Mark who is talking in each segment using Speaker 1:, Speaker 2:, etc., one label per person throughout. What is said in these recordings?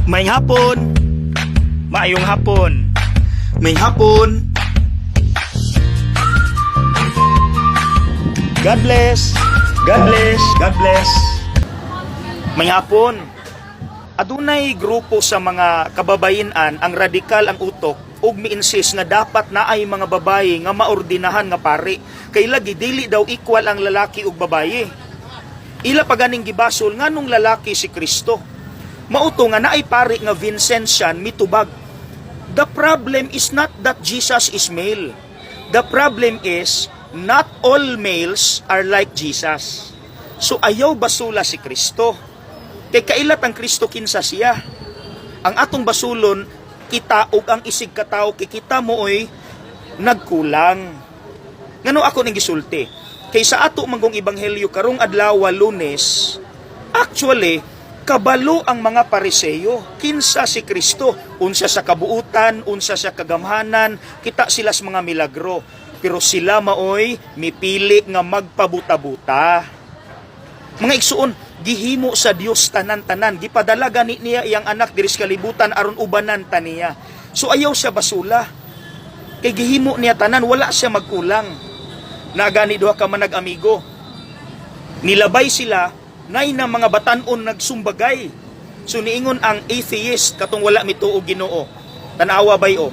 Speaker 1: Maayong hapon. Maayong hapon.
Speaker 2: Maayong hapon.
Speaker 1: God bless. God bless. God bless. Maayong hapon. Adunay grupo sa mga kababayenan ang radikal ang utok ug mi-insist nga dapat naay mga babaye nga maordinahan nga pari kay lagi dili daw equal ang lalaki ug babaye. Ila pa ganing gibasol nganong lalaki si Kristo. Mao to nga naay pari nga Vincentian mitubag. The problem is not that Jesus is male. The problem is not all males are like Jesus. So ayaw basula si Kristo. Kay kailat ang Kristo kinsa siya. Ang atong basulon kita ug ang isig katawo kay kita mooy nagkulang. Ngano ako ning gisulti? Kay sa ato manggong ebanghelyo karong adlaw, Lunes, actually kabalo ang mga Pariseyo kinsa si Kristo, unsa sa kabuutan, unsa sa kagamhanan, kita sila sa mga milagro. Pero sila maoy mipili nga magpabuta-buta. Mga igsuon, gihimo sa Dios tanan-tanan, gipadala gani niya iyang anak diri sa kalibutan aron ubanan ta niya. So ayaw siya basula. Kay gihimo niya tanan, wala siya magkulang. Nagani duha ka man nag-amigo. Nilabay sila, nay na mga batanon nagsumbagay. So niingon ang atheist katong wala mituo Ginoo. Tanawa bay o.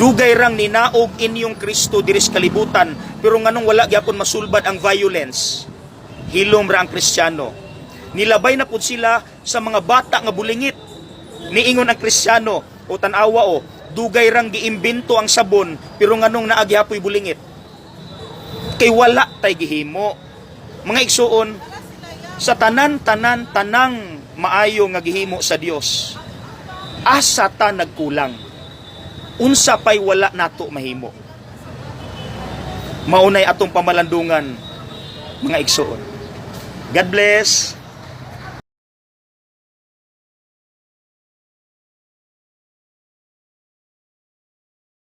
Speaker 1: Dugay rang ninaog inyong Kristo diri sa kalibutan, pero nganong wala gyapon masulbad ang violence? Hilom ra ang Kristiyano. Nilabay na pud sila sa mga bata nga bulingit. Niingon ang Kristiyano, o tan-awa o, dugay rang giimbento ang sabon, pero nganong naa gihapoy bulingit? Kay wala tay gihimo. Mga igsuon, sa tanan-tanan tanang maayo nga gihimo sa Dios, asa ta nagkulang? Unsa pay wala nato mahimo? Maunay atong pamalandungan, mga igsuon. God bless.